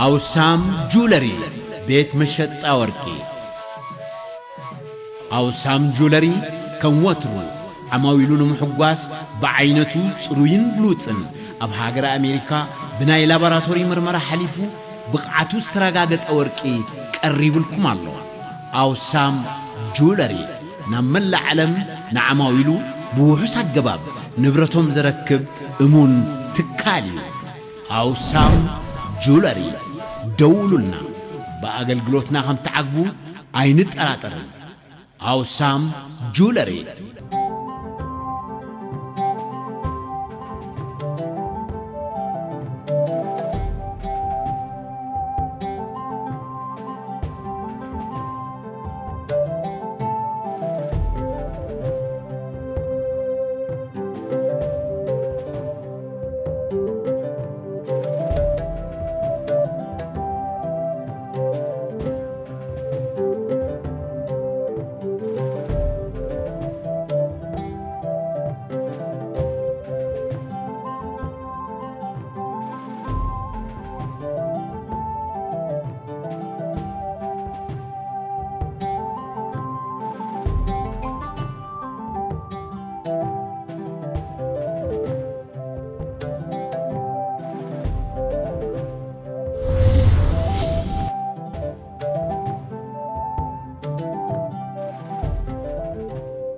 ኣውሳም ጁለሪ፣ ቤት መሸጣ ወርቂ። ኣውሳም ጁለሪ ከም ወትሩ ዓማዊሉ ንምሕጓስ ብዓይነቱ ጽሩይን ብሉጽን ኣብ ሃገረ ኣሜሪካ ብናይ ላቦራቶሪ ምርመራ ሓሊፉ ብቕዓቱ ዝተረጋገጸ ወርቂ ቀሪቡልኩም ኣሎ። ኣውሳም ጁለሪ ናብ መላእ ዓለም ንዓማዊሉ ብውሑስ ኣገባብ ንብረቶም ዘረክብ እሙን ትካል እዩ። ኣውሳም ጁለሪ፣ ደውሉልና። ብኣገልግሎትና ከም ትዓግቡ ኣይንጠራጠርን። ኣውሳም ጁለሪ።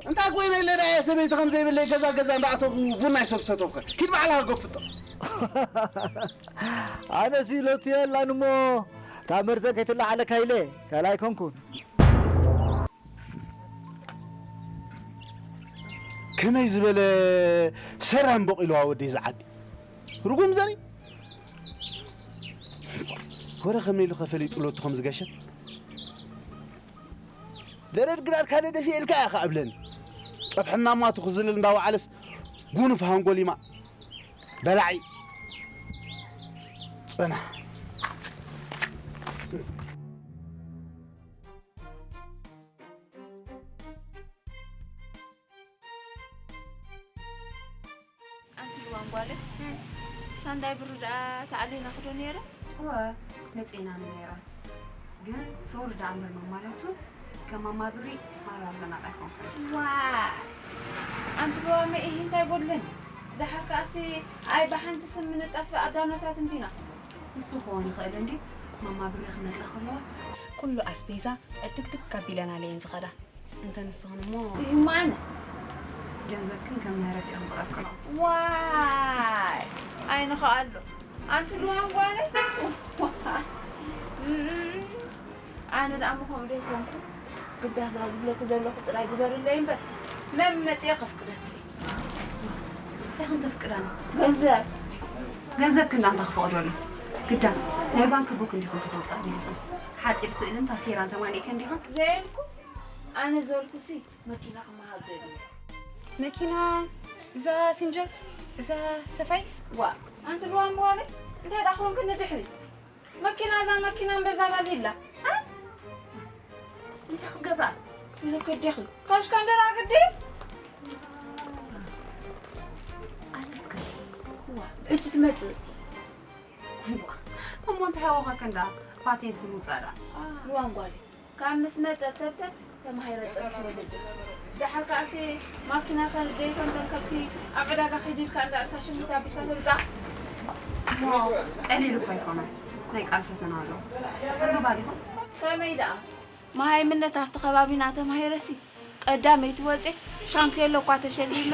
እንታይ ኮይነ ኢለ ደኣ እየ ሰበይቲ ከም ዘይብለይ ገዛ ገዛ እንዳኣተኹ ቡና ይሰብሰተኹ። ኪድ ባዕልኻ ገፍጦ። ኣነ ሲሎቱ የላን እሞ፣ ካብ መርዘን ከይትላዓለካ ኢለ ካልእ ኣይኮንኩን። ከመይ ዝበለ ሰራም በቂልዋ ወደይ ዝዓዲ። ርጉም ዘርኢ። ወረ ከመይ ኢሉ ከፈሊጡ ሎቱ ከም ዝገሸት። ደረድ ግራር ካደ ደፊኤልካ ኢኻ ኣብለኒ። ጸብሕና ማቱ ክዝልል እንዳወዓለስ ጉኑፍ ሃንጎሊማ በላዒ። ጸና። ኣንቲ ልዋም ጓለይ፣ እም። ሳንዳይ ብሩ ደኣ ተኣሊና ክዶ ነይረ? እወ፣ መጺእና ነይራ። ግን ሶሪ ደኣ እምበር መማላቱ ከም ማማ ብሪ ማራ ዘናቕ ኣይኮንኩን። ዋይ! ኣንቲ ልዋመይ፣ እሂ እንታይ ጎድለኒ? ደሓር ከኣሲ ኣይ ብሓንቲ ስም ንጠፍእ ኣዳኖታት እንዲና። ንሱ ክኸውን ይኽእል እንድዩ። ማማ ብሪ ክመጻ ከለዋ ኩሉ ኣስቤዛ ዕድግድግ ኣቢለናለየን ዝኸዳ። እንተ ንስኽን እሞ እዩማ ኣነ። ገንዘብክን ከም ምህረት ኢኽን ትቐርቅሮ። ዋይ! ዓይንኻ ኣሎ። ኣንቲ ልዋም ጓለይ። ዋይ! እም፣ ኣነ ደኣ እሞ ከምኡ ዶ ይኮንኩ? ግዳ እዛ ዝብለኪ ዘለኹ ጥራይ ግበርለይ እምበር፣ መን መጺኤ ከፍቅደኪ? እንታይ ከም ተፍቅዳኒ? ገንዘብ። ገንዘብክን ደኣ እንታይ ክፈቕደሉ? ግዳ ናይ ባንክ ቡክ እንዲኹም ከተውጽኣ ደሊኹም። ሓጺር ስእልን ታሴራን ተማሊእክን ዲኹም? ዘየልኩ? ኣነ ዘልኩሲ መኪና ክመሃብ ደልየ። መኪና? እዛ ሲንጀር? እዛ ሰፋይት? ዋ፣ ኣንቲ ልዋም ጓለይ፣ እንታይ ደኣ ኮንክኒ ድሕሪ? መኪና፣ እዛ መኪና እምበር እዛ ባሊላ። እ? እንታይ ክትገብራ? ንከዴኺ። ካሽካ እንደራ ግዲ? ኣነት ከዲ። ዋ፣ ሕጂ ትመጽእ። እሞ እንታይ ሃወኸ ክንዳ ፓቴንት ምውጻእ ደኣ? ልዋም ጓለይ። ካብ ምስ መጸት ተብተብ ተማሂረ ጽንሕ በል። ደሓር ከኣሲ ማኪና ከርደይ ከምተን ከብቲ ኣብ ዕዳጋ ከይድልካ እንዳልካ ሽምት ኣቢልካ ተምጻእ። እሞ ቀሊል እኮ ኣይኮነን። ናይ ቃል ፈተና ኣሎ። ተንብባ ዲኹም? ከመይ ደኣ? መሃይምነት ኣብቲ ከባቢና ተማሂረሲ ቀዳመይቲ ወጼ ሻንኬሎ እኳ ተሸሊመ።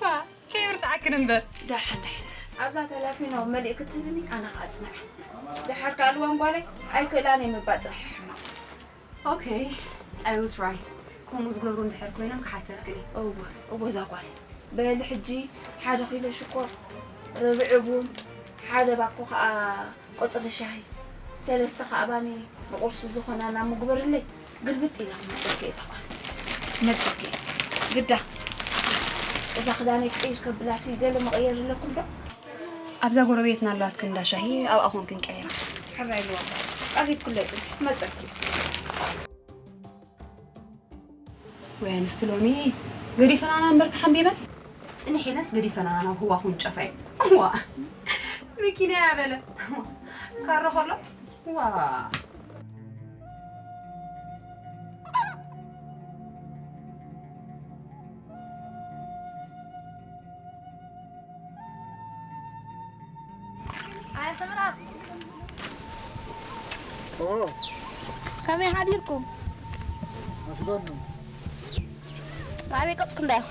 ዋ፣ ከይብርትዓክን እምበር። ደሓን፣ ደሓን። ኣብዛ ተላፊኖ መሊእክ ትህብኒ፣ ኣነ ኸኣ ጽንዓ። ደሓር ከኣ ልዋም ጓለይ ኣይክእላን እየ ምባል ጥራሕ ሕማቕ። ኦኬ፣ I will try። ከምኡ ዝገብሩ እንድሕር ኮይኖም ክሓተልክን እየ። እወ፣ እወ፣ እዛ ጓል። በሊ ሕጂ ሓደ ኪሎ ሽኮር፣ ርብዒ ቡን፣ ሓደ ባኮ ኸኣ ቆጽሊ ሻሂ፣ ሰለስተ ኸኣ ባኒ ንቁርሲ ዝኾናና ምጉበርለይ። ግልብጥ ኢላ ክመጸልኪ እየ እዛ ጓል። ክመጸልኪ እየ። ግዳ፣ እዛ ክዳነይ ቅይር ከብላሲ ገለ መቐየሪ ኣለኩም ዶ? ኣብዛ ጎረቤትና ኣላትክን እንዳ ሻሂ፣ ኣብኣ ኮንክን ቀይራ። ሕራይ ኣለዋ ጓል። ቀሪብክለይ ጽንሕ፣ ክመጸልኪ እየ። ወይ ኣንስቲ ሎሚ ገዲፈናና እምበር ተሓንቢበን። ጽንሕ ኢለስ ገዲፈናና ናብ ህዋ ክውንጨፋ እዩ። እዋ፣ መኪና እያ በለ። ካሮ ከሎ? ዋ። ኣያ ሰምራ። ኦ። ከመይ ሓዲርኩም? መስገኑ። ኣበይ ቀጽኩም ዳዩ?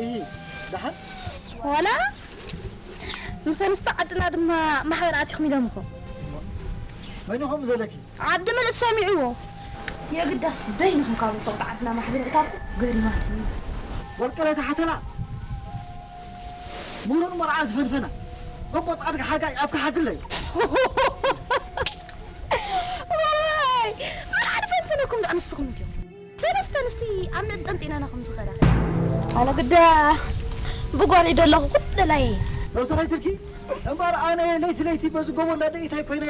እሂ፣ ደሓን? ዋላ ምስ ኣንስቲ ዓድና ድማ ማሕበር ኣቲኹም ኢሎምኹም። መን ኢኹም ዘለኪ? ዓዲ ምልእቲ ሰሚዕዎ። የግዳስ በይንኹም ካብ ሰብኡት ዓድና ማሕበር ምእታውኩም ገሪማትኒ። ወርቅለ ተሓተላ። ምሁርን መርዓን ዝፈንፈና። እምቦጥ ኣድጊ ሓጋይ ኣፍካ ሓዝለይ። ዋይ! መርዓ ዝፈንፈነኩም ደኣ ንስኹም እንዲኹም። ሰለስተ ኣንስቲ ኣብ ምእንጠንጢናና ከም ዝኸዳ። ኣነ ግዳ ብጓል እየ ዘለኹ ኩሉ ደላየ። ዶ ሰበይትልኪ? እምበር ኣነ ለይቲ ለይቲ በዚ ጎቦ እንዳ ደቂታይ ኮይነ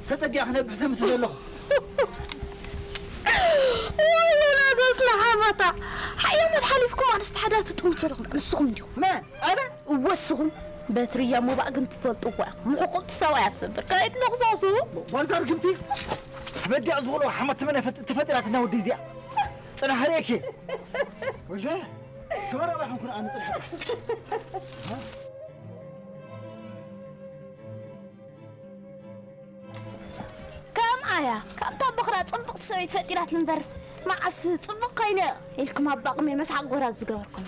ተጸጊዐ ክነብሕ ዘምስ ዘለኹ። ወይ ናዘዝ ንሓመታ። ሓያሞት ሓሊፍኩም ኣንስቲ ሓዳር ትጥምቱ ዘለኹም ንስኹም እንዲኹም። መን? ኣነ? እወ ንስኹም። በትሪ እያ እሞ ባእ ግን ትፈልጥዋ ኢኹም። ምዕቁልቲ ሰብኣይ እያ ትሰብር። ከይትንኽሰሱ። ጓል እዛ ርግምቲ በዲዕ ዝበልዎ ሓመት መን ፈጥ-፣ ተፈጢራትና ወዲ እዚኣ። ጽናሕ ርእየኪ። ወልደ፣ ሰመራ ባይኹም ኩነ ኣነ ጽናሕ ጥራሕ። ከም ኣያ፣ ከምታ በኽራ ጽብቕቲ ሰበይቲ ፈጢራት እምበር፣ መዓስ ጽብቕ ኮይነ ኢልኩም ኣብ ባቕሚ መስሓቕ ጎራዝ ዝገበርኩም።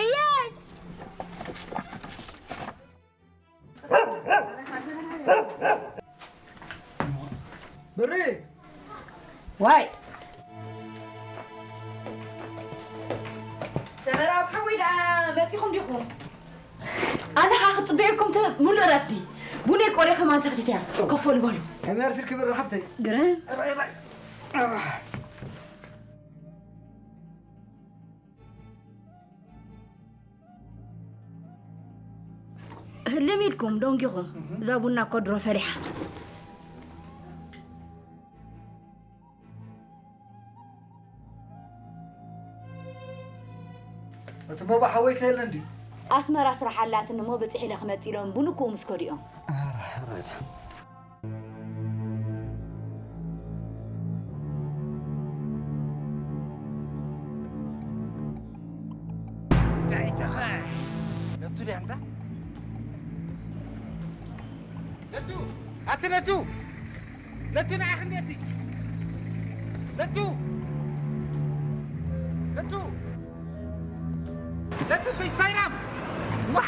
እየይ! ብሪ! ዋይ! ሰመራ ኣብ ሓወይ ደኣ መጺኹም ዲኹም? ኣነ ኸኣ ክጽበየኩም ተ-፣ ምሉእ ረፍዲ። ቡነይ ቆልየ ከማን ሰኽቲት እያ። ከፈሉ በሉ። ከመይ ኣርፊድኪ ብሪ ሓፍተይ? ግርም። ራይ፣ ራይ። ህልም ኢልኩም ደንጊኹም። እዛ ቡና እኮ ድሮ ፈሊሓ። እቲ ሞባ ሓወይ ከየለን ድዩ? ኣስመራ ስራሕ ኣላትኒ እሞ ብጽሕ ኢለ ክመጽእ ኢሎም ቡን እኮ ምስ ከዱ እዮም። ኣረ፣ ኣረ። ዳይተኸ። ለቱ ድያ እንታ? ለቱ! ኣቲ ለቱ! ለቱ ንዓኺ እንዴቲ? ለቱ! ለቱ! ለቱ ሰይ ሳይራም! ዋ!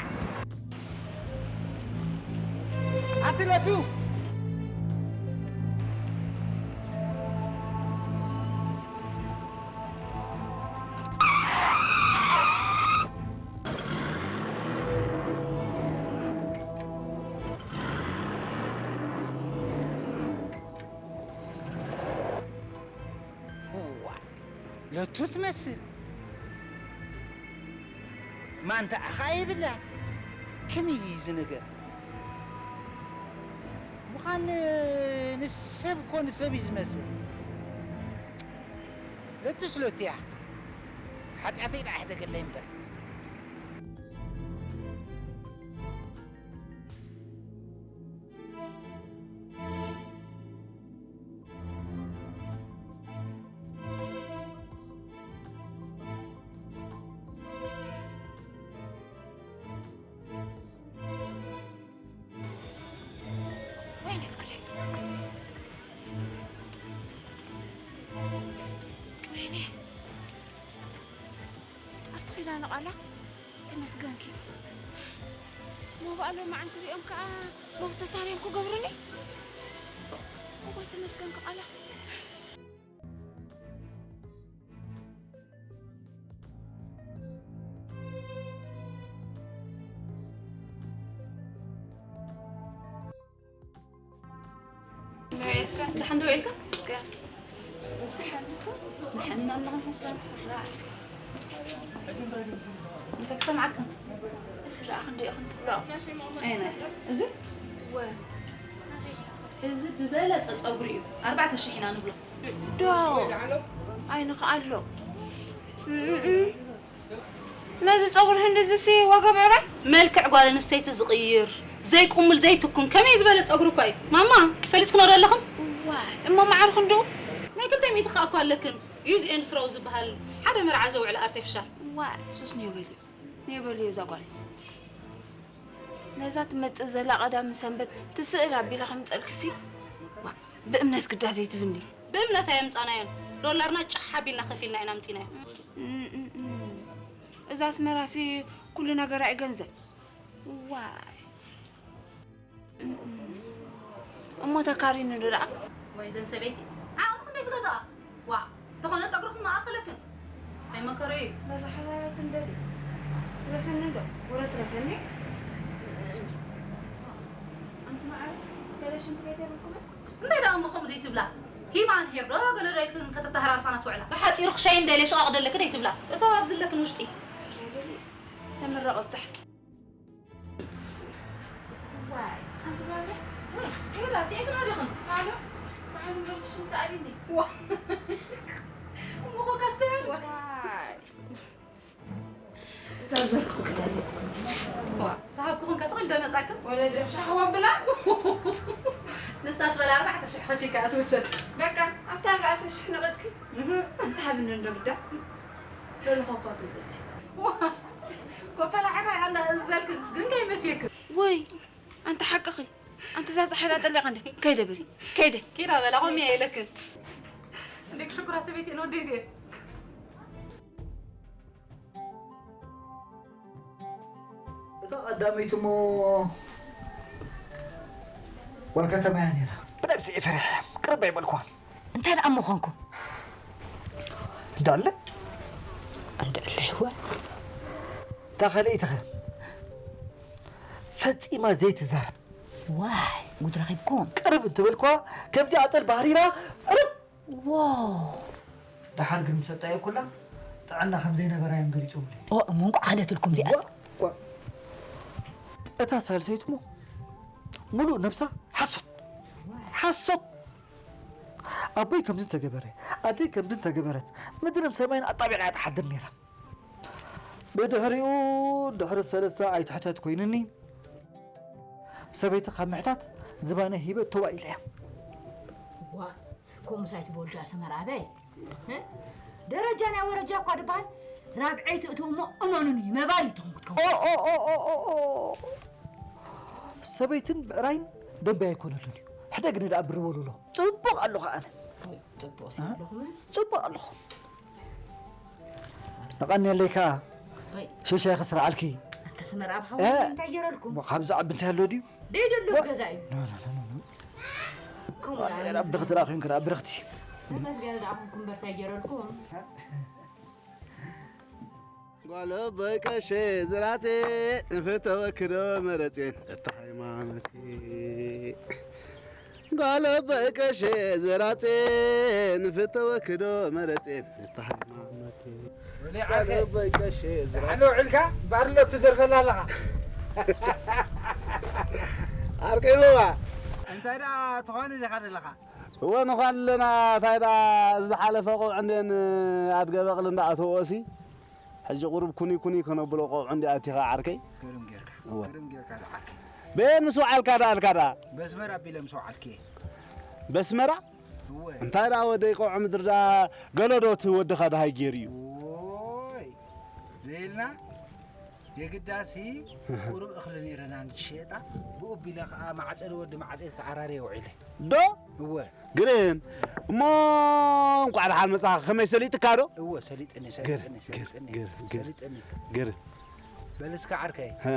ኣቲ ለቱ! እዋ፣ ለቱ ትመስል። ማንታኣ ኸኣ የብላን። ከመይ እዩ እዚ ነገር? ምዃን ንሰብ እኮ ንሰብ እዩ ዝመስል። ለቱስ ለቱ እያ። ሓጢኣተይ ደኣ ሕደገለይ እምበር። ወይኔ ጉዳይ። ወይኔ። ኣቲ ኪዳነ ቃላ፣ ተመስገንኪ። ሞባእ ሎማዓንቲ ሪኦም ከኣ ሞፍ ተሳርዮም ክገብሩኒ። እዋይ፣ ተመስገንኪ ቃላ። ደሓን ዶ ውዒልካ? እስከ። ደሓን ዶ? ደሓን ኢና ኣለና፣ መስገን። እንታይ ክሰምዓካ? እዚ ደኣ ክንደይ ኢኹም ትብልኦ? ኣይነ፣ እዚ? እወ። እዚ ዝበለጸ ጸጉሪ እዩ። ኣርባዕተ ሽሕ ኢና ንብሎ። ዶ? ኣይንኽኣሎ። እም፣ እም። ነዚ ጸጉሪ ህንዲ እዚ ሲ ዋጋ ብዕራይ? መልክዕ ጓል ኣንስተይቲ ዝቕይር፣ ዘይቁምል፣ ዘይትኩን፣ ከመይ ዝበለ ጸጉሪ እኳ እዩ። ማማ፣ ፈሊጥክኖ ዶ ኣለኽን? ዋይ፣ እሞ መዓርኹ እንዶ? ናይ ክልተ ሚእቲ ከኣ እኮ ኣለክን። ዩዝ ኤንድ ስሮው ዝበሃል ሓደ መርዓ ዘውዕል ኣርቲፊሻል። ዋይ፣ ሱስ ንዮ በልዮ። ንዮ በልዮ እዛ ጓል። ነዛ ትመጽእ ዘላ ቀዳም ሰንበት ትስእል ኣቢላ ከምጸልክሲ። ዋ፣ ብእምነት ግዳ ዘይትብኒ። ብእምነት ኣየምጻናዮን። ዶላርና ጫሕ ኣቢልና ከፊልና ኢና ኣምጺናዮ። እም፣ እም፣ እም። እዛ ኣስመራሲ ኩሉ ነገራ እዩ ገንዘብ። ዋይ። እም፣ እም። እሞ ተካሪኒ ዶ ደኣ? ወይ ዘን ሰበይቲ። ዓቕሚ ክንደይ ትገዝኣ? ዋ፣ እንተኾነ ጸጉርኽን መኣኸለክን። ኣይመከረዩ። መራሕራያት እንደዲ። ትረፈኒ ዶ? ወረ ትረፈኒ? ኣንቲ መዓረ፣ ገለ ሽንቲ ቤት የብልኩምን? እንታይ ደኣ እሞ ከምኡ ዘይትብላ? ሂማን ሄር ዶ ገለ ዶ ኢልክን ከተተሃራርፋና ትውዕላ? ብሓጺሩ ክሻይ እንደልየ ሽቓቕ ደለኪ ደይትብላ? እቶ ኣብዚ ኣለክን ውሽጢ። ተመረቐ ብጻሕኪ። ዋይ፣ ኣንቲ ጓለይ። ወይ፣ ይላ፣ ስዒድና ዲኽን? ኣሎ፣ በዓል እምበር ሽንቲ ኣቢኒ። ዋ። እሞ ኮካ ስተያል? ዋይ። እዛ ዘርኩ ግዳዚት። ዋ፣ ተሃብኩኹም ከስቕ ኢሉ ዶ መጻክን? ወለ ዶ ሻህዋ ብላ? ንሳስ በላ ኣርባዕተ ሽሕ ከፊልካ እትውሰድ። በቃ፣ ኣብታ ኣርባዕተ ሽሕ ነቐጥኪ? እህ። እንተ ሃብኒ እንዶ ግዳ? በሉ ኮካ ግዝእለይ። ዋ፣ ኮፈላ ዕራይ ኣላ እዘልክን፣ ግን ከይመስየክን። ወይ፣ ኣንቲ ሓቅኺ። ኣንቲ እዛ ጻሕላ ጠሊቓ እንደ ከይደ በሊ፣ ከይደ። ኪዳ በላ፣ ቆሚ ኣይለክን። እንዴ ክሽኩራ ሰበይቲ ነው ወደይ ዜ። እታ ቀዳመይቲ እሞ ጓል ከተማ እያ ነይራ። ብነብሲ እየ ፈሪሐ፣ ቅርብ ኣይበልኩዋን። እንታይ ደኣ እሞ ኾንኩ? እንዳለ? እንዳለ ይወ። እታ ካልኣይትኸ? ፈጺማ ዘይትዛረብ። ዋይ፣ ጉድ ረኺብኩም። ቅርብ እንተበልኳ፣ ከምዚ ኣጠል ባህሪራ፣ ቅርብ። ዋው። ደሓር ግን ምስ ኣጣየኩላ፣ ጥዕና ከም ዘይነበራ እዮም ገሊጾምለይ። ኦ፣ እሞ እንቋዕ ሃለትልኩም እዚኣ። ዋ፣ ዋ። እታ ሳልሰይት እሞ፣ ሙሉእ ነብሳ ሓሶት። ሓሶት። ኣቦይ ከምዚ እንተገበረ፣ ኣደይ ከምዚ እንተገበረት፣ ምድርን ሰማይን ኣጣቢቓ እያ ትሓድር ነይራ። ብድሕሪኡ፣ ድሕሪ ሰለስተ ኣይትሕተት ኮይኑኒ፣ ሰበይቲ ካብ ምሕታት ዝባነይ ሂበ ተዋኢለያ። ዋ፣ ከምኡስ ኣይትበሉ ዳ ሰመር ኣበይ? እ? ደረጃ ናይ ወረጃ እኳ ድበሃል ራብዐይቲ እትው እሞ እመኑኒ፣ መባል ይትኹም ክትከውን። ኦ፣ ኦ፣ ኦ፣ ኦ፣ ኦ፣ ኦ። ሰበይትን ብዕራይን ደንበይ ኣይኮነሉን እዩ። ሕደግኒ ደኣ ብር በሉሎ። ጽቡቕ ኣለኹ ኣነ። ጽቡቕ ሲ ኣለኹም? ጽቡቕ ኣለኹ። ነቐንየለይ ከኣ። ወይ። ሽሻይ ክስርዓልኪ። ኣንተ ስመር ኣብ ሓወይ እ? እንታይ ገይረልኩም? ሞ ካብዚ ዓቢ እንታይ ኣሎ ድዩ? ደይ ደሎ ዋ- ገዛ እዩ። ኖ፣ ኖ፣ ኖ፣ ኖ፣ ኖ። ከምኡ ዋ- ደኣ ኣብ ብርኽቲ ደኣ ኮይንኩ ደኣ ብርኽቲ። ተመስገን ደኣ ኮንኩም በርታይ ገይረልኩም። ጓል ኣቦይ ቀሼ ዝራጼ ንፍተወኪ ዶ መረጼን እታ ሃይማኖቴ። ጓል ኣቦይ ቀሼ ዝራጼ ንፍተወኪ ዶ መረጼን እታ ሃይማኖቴ። ወለይ ጓል ዓርከይ። ኣቦይ ቀሼ ዝራጼ። ሓሎ ውዕልካ ባርሎ ትደርፈላ ኣለኻ። ዓርከይ በባ። እንታይ ደኣ ትኾን ኢኻ ዘለኻ? እወ ንዃን ኣለና፣ እንታይ ደኣ ዝሓለፈ ቆብዕ እንዴን ኣድገ በቕሊ እንዳኣተወኦሲ፣ ሕጂ ቁሩብ ኩኒ ኩኒ ከነብሎ ቆብዕ እንዲ ኣቲኻ ዓርከይ። ግርም ጌርካ፣ እወ። ግርም ጌርካ ዶ ዓርከይ። በየን ምስ ወዓልካ ደኣ ኣልካ ደኣ? በስመራ ኣቢለ ምስ ወዓልክየ። በስመራ? እወ። እንታይ ደኣ ወደይ ቆብዕ ምድሪ ደኣ ገለዶ እቲ ወድኻ ደሃይ ጌሩ እዩ? ኦይ፣ ዘይልና የግዳሲ ቁሩብ እኽሊ ነይረና ንትሸየጣ፣ ብኡ ኣቢለ ኸዓ ማዕጸ ንወዲ ማዕጸ ክዓራርየ ውዒለ። ዶ? እወ። ግርም። እሞ እንቋዕ ደሓን መጻኻ። ከመይ ሰሊጥካ ዶ? እወ፣ ሰሊጥኒ፣ ግር፣ ሰሊጥኒ፣ ግር፣ ሰሊጥኒ፣ ግር፣ ግር፣ ሰሊጥኒ። ግር። በል እስከ ዓርከይ። ሀ።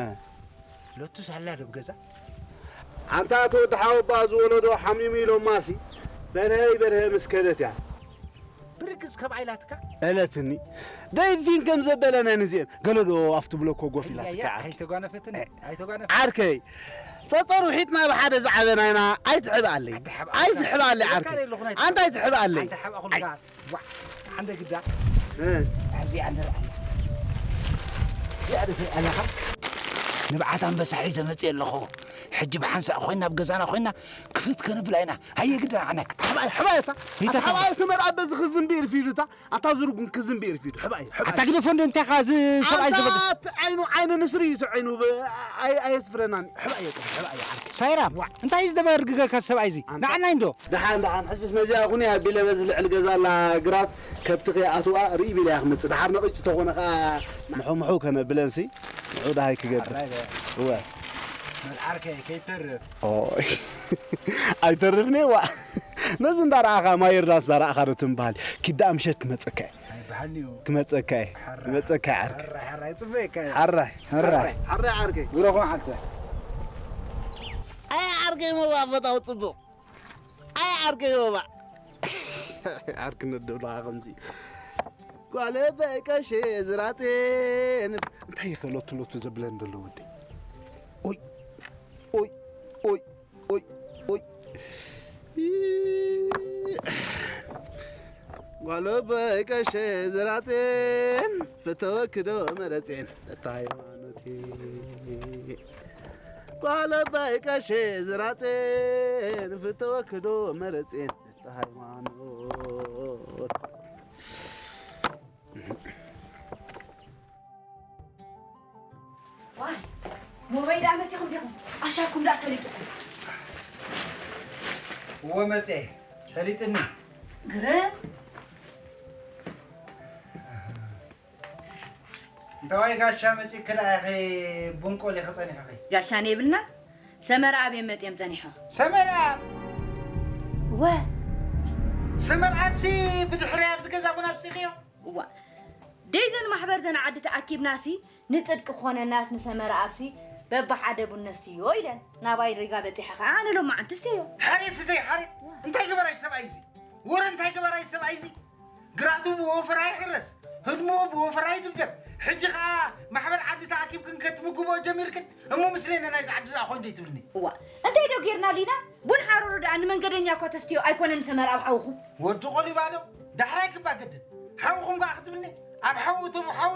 ሎቱ ሳላ ዶ ኣብ ገዛ? ኣንታ እቲ ወዲ ሓወባ ዝወለዶ ሓሚሙ ኢሎማሲ፣ በርሀይ በርሀ ምስ ከደት እያ። ብርግጽ ከብኣ ኢላትካ? እለትኒ። ደይፊን ከም ዘበለነን እዚኤን። ገለዶ ኣፍቲ ብለኮ ጎፍ ኢላትካ ያያ፣ ዓርከይ። ኣይተጓነፈትን፣ እ፣ ኣይተጓነፈትን። ዓርከይ፣ ጸጸር ውሒጥና ብሓደ ዝዓበናይና ኣይትሕብኣለይ። ኣይትሕብኣ። ኣይትሕብኣለይ ዓርከይ። ይለካ ኣለኹ ናይ ኣንታ ኣይትሕብኣለይ። ኣይትሕብኣ ኩልካ። ኣይ። ዋ፣ ዓንደ ግዳ። እ። ኣብዚ ዓንደ ርኣይ። እዚኣ ዶ ትሪኣ ኣለኻ? ንብዓት ኣንበሳ ሒዘ መፅየ ኣለኹ። ሕጂ ብሓንሳእ ኮይና ኣብ ገዛና ኮይና ክፍት ከነብላ ኢና። ሃየ ግዳ ዓነ። ኣታ ሓባይ፣ ሓባይ ኣታ። ኣታ ሪታ ሓባይ ሰመር ኣብ በዚ ክዝንቢ ኢርፊዱታ። ኣታ ዝርጉን ክዝንቢ ኢርፊዱ። ሓባይ፣ ሓባይ። ኣታ ግደፎ እንዶ እንታይ ኻ እዚ ሰብኣይ ኣታ ዝበል? እቲ ዓይኑ ዓይኑ ንስሪ እዩ እቲ ዓይኑ ብ-፣ ኣይ-፣ ኣየስፍረናን። ሓባይ፣ ሓባይ፣ ዓርኪ። ሳይራ፣ ዋ። እንታይ እዩ ዝደበርግገካ ሰብኣይ እዚ? ኣንታ ንዓናይ እንዶ? ደሓን፣ ደሓን። ሕጅስ ነዚኣ ኩኒ ኣቢለ በዚ ልዕሊ ገዛ ኣላ ግራት ከብቲ ከይኣትዋ ርኢ ቢለ እያ ክመጽእ። ደሓር ነቒጹ ተኾነ ኸኣ ምሑ ምሑ ከነብለንሲ። ንዑ ደሃይ ክገብር። ሓራይ በ። እወ። መልዓርከ ከይተርፍ። ኦይ። ኣይተርፍኒ ዋ። ነዚ እንዳረኣኻ ማይ ዮርዳኖስ እንዳረኣኻ ዶ ትንበሃል? ኪድ ደኣ ምሸት ክመጸካ እየ። ኣይበሃልን'ዩ። ክመጸካ እየ። ሓራ፣ ክመጸካ እየ ዓርከይ። ሓራ፣ ሓራ፣ ይጽበየካ እየ። ሓራይ። ሓራይ። ሓራይ ዓርከይ። ብረኹም ዓርከይ። ኣይ ዓርከይ መባእ ፈታው ጽቡቕ። ኣይ ዓርከይ መባእ። ዓርክነት ዶ ብለኻ ከምዚ። ጓል በይ ቀሼ ዝራጼን። እንታይ ይኸ ሎቱ ሎቱ ዘብለን ዘሎ ወደይ? ኦይ፣ ኦይ፣ ኦይ፣ ኦይ፣ ኦይ። ጓል በይ ቀሼ ዝራጼን፣ ፍተወኪ ዶ መረጼን፣ እታ ሃይማኖቴ። ጓል በይ ቀሼ ዝራጼን፣ ፍተወኪ ዶ መረጼን፣ እታ ሃይማኖት። ዋይ፣ ሞባይ ደኣ መቲኹም ዲኹም? ኣሻኩም ደኣ ሰሊጥኩም። እወ መጼ፣ ሰሊጥኒ። ግርም። እንታዋይ ጋሻ መጺእኪ ደኣ ኢኺ ቡንቆል ኢኺ ጸኒሕኺ? ጋሻ ነይብልና፣ ሰመራ ኣብ እዮም መጺኦም ጸኒሖም። ሰመራ? እወ። ሰመራ ኣብዚ ብድሕሪ ኣብዚ ገዛ ቡን ኣስቲኽዮ? እዋ። ደይዘን ማሕበር ዘን ዓዲ ተኣኪብናሲ፣ ንጽድቂ ክኾነናስ ንሰመራ ኣብሲ በብሓደ ቡን ነስትዮ ኢለን። ናባይ ሪጋ በጺሐ ኸኣ ኣነ ሎማዓንቲ ስተዮ። ሓሬት ስተይ ሓሬት። እንታይ ገበራይ ሰብኣይ እዚ? ወረ እንታይ ገበራይ ሰብኣይ እዚ? ግራቱ ብወፈራ ይሕረስ፣ ህድሞ ብወፈራ ይድብደብ። ሕጂ ኸኣ ማሕበር ዓዲ ተኣኪብክን ከትምግቦ ጀሚርክን? እሞ ምስለና ናይዚ ዓዲ ደኣ ኾን ዘይትብልኒ? እዋ፣ እንታይ ዶ ጌርናሉ ኢና? ቡን ሓሩሩ ደኣ ንመንገደኛ እኳ ተስትዮ ኣይኮነን ሰመራ ኣብ ሓውኹም። ወዲ ቆሊባ ዶ? ዳሕራይ ክባ ገድድ። ሓውኹም ከኣ ክትብልኒ? ኣብ ሓዊ እተቡ ሓዊ?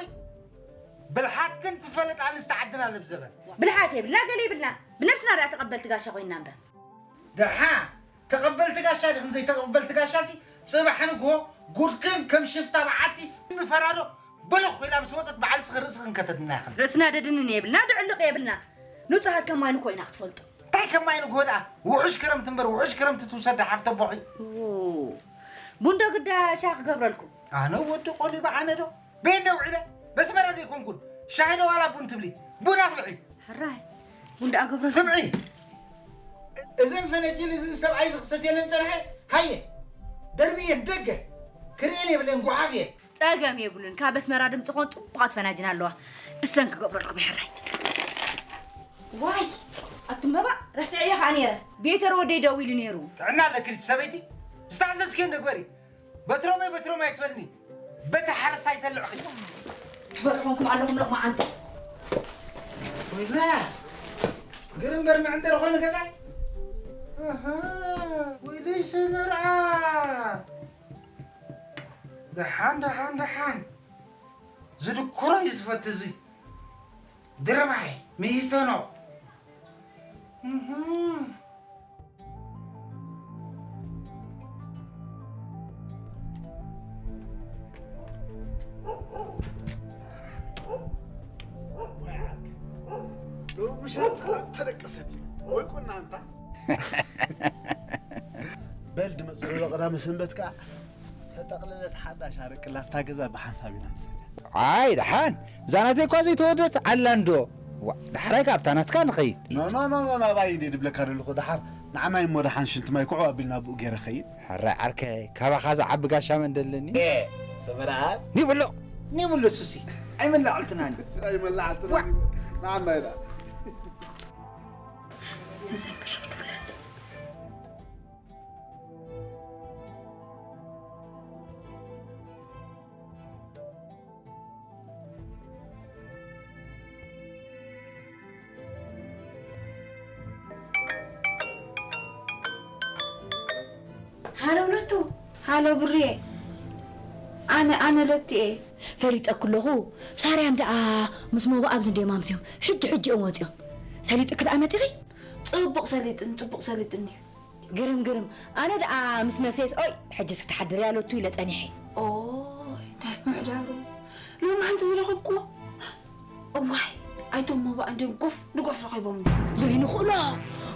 ብልሓትክን ትፈለጥ ኣንስቲ ዓድና ለብዘበን። ብልሓት የብልና፣ ገለ የብልና። ብነብስና ደኣ ተቐበልቲ ጋሻ ኮይንና እምበር። ደሓ ተቐበልቲ ጋሻ ዲኽን ዘይተቐበልቲ ጋሻ ሲ ጽባሕ ንግሆ ጉድክን ከም ሽፍታ በዓቲ ምፈራዶ በለኽ ኮይና ምስ ወጸት በዓል ስኺ ርእስኽን ከተድና ኢኽን። ርእስና ደድንን የብልና፣ ድዕልቕ የብልና። ንጹሃት ከማይ ንኮ ኢና ክትፈልጡ። እንታይ ከማይ ንግሆ ደኣ? ውሑሽ ክረምቲ እምበር ውሑሽ ክረምቲ ትውሰድ ሓፍተ ቦኺ። ኦ፣ ቡንዶ ግዳ ሻሂ ክገብረልኩም። ኣነ ወዲ ቆሊባ ኣነ ዶ? በየን ውዒለ? በስመራ ዘይኮንኩን። ሻሂ ዶ ዋላ ቡን ትብሊ? ቡን ኣፍልሒ። ሕራይ፣ ቡን ደኣ ገብረልኩም። ስምዒ፣ እዘን ፈነጅል እዚ ሰብኣይ እዚ ክሰትየለን ጸንሐ፣ ሃየ፣ ደርብየን ደገ፣ ክርእየን የብለን፣ ጓሓፍ እየን። ጸገም የብሉን። ካብ ኣስመራ ድምጺ ኾን ጽቡቓት ፈናጅን ኣለዋ። እሰን ክገብረልኩም እየ፣ ሕራይ። ዋይ፣ ኣቱም መባእ፣ ረሲዐዮ ኸኣ ነይረ። ቤተር ወደይ ደዊሉ ነይሩ። ጥዕና ኣለኪ ድቲ ሰበይቲ? ዝተኣዘዝክዮ ንግበሪ። በትሮመይ በትሮመይ ኣይትበልኒ። በትሪ ሓረስታይ ይሰልዕኺ። ትበልዑ ኮንኩም ኣለኹም ሎቕማዓንቲ። ወይላ፣ ግርም በርሚ ዕንደር ኾይኑ ገዛይ። ኣሃ፣ ወይለይ ሰመርዓ። ደሓን፣ ደሓን፣ ደሓን። ዝድኩሮ እዩ ዝፈቲ እዙይ። ድርባይ፣ ሚሂቶኖ። እህ። ሎሚ ምሸት ተደቀሰት እዩ። ወይ ቁና ኣንታ። በል ድመጽእ ዘሎ ቀዳመ ሰንበት ከኣ ተጠቕለለት ሓዳሽ ኣረቂ ላፍታ ገዛ ብሓንሳብ ኢና ንሰትያ። ኣይ ደሓን፣ እዛ ናተይ እኳ ዘይተወደት ዓላ እንዶ። ዋ፣ ዳሕራይ ከኣ ኣብታ ናትካ ንኸይድ። ኖ፣ ኖ፣ ኖ፣ ኖ፣ ናባይ እንዴ ድብለካ ደለኹ። ደሓር ንዓናይ እሞ ደሓን ሽንቲ ማይ ኩዑ ኣቢልና ብኡ ገይረ ኸይድ። ሕራይ ዓርከይ፣ ካባኻ ዝዓቢ ጋሻ መን ደለኒ? ኤ፣ ሰመርዓ። ኒብሎ። ኒብሎ ሱሲ። ኣይመላዕልትናን። ኣይመላዕልትናን። ዋ። ንዓና ኢላ። እዘን ብሽፍ ትብለን። ሃሎ ሎቱ። ሃሎ ብርየ። ኣነ፣ ኣነ ሎቲ እየ። ፈሊጠኪ ኣለኹ። ሳርያን ደኣ ምስ ሞባ ኣብዚ እንድዮም ኣምስዮም። ሕጂ፣ ሕጂ እዮም ወጺኦም። ሰሊጥኪ ደኣ መጺኺ? ጽቡቕ ሰሊጥን ጽቡቕ ሰሊጥን እዩ። ግርም ግርም። ኣነ ደኣ ምስ መሴስ ኦይ ሕጂ ክትሓድር ያለቱ ኢለ ጸኒሐ። ኦይ እንታይ ምሕዳሩ። ሎም ሓንቲ ዝረኸብኩዎ። እዋይ ኣይቶም ሞባእ እንዲም ጎፍ ንጎፍ ረኺቦም። ዘይንኽእሎ።